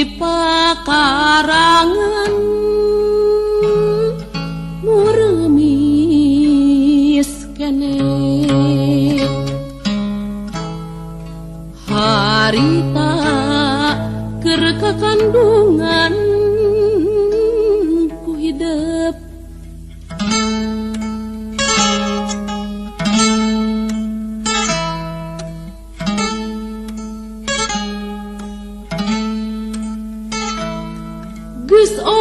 Di pakarangan muremis keneh harita keur kakandungan ku hidep. Geus 4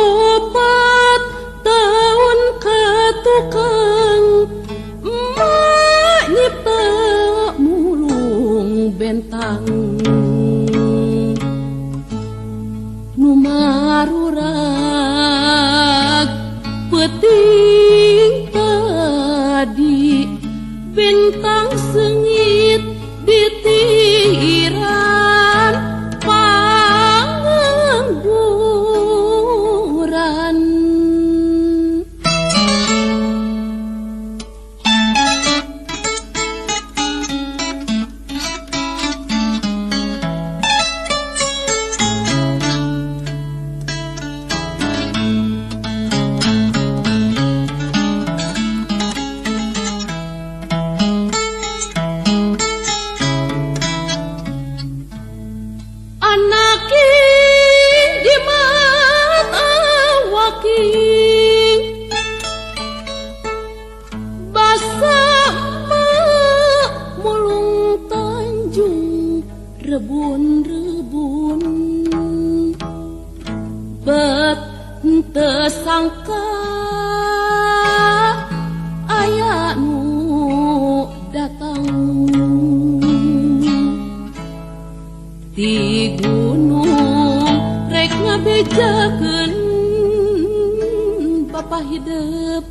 taun ka tukang emak nyipta mulung bentang nu marurag peuting tadi bentang seungit ditiran pangangguran. Rebun-rebun bet henteu sangka aya nu datang ti gunung rek ngabejakeun bapa hidep.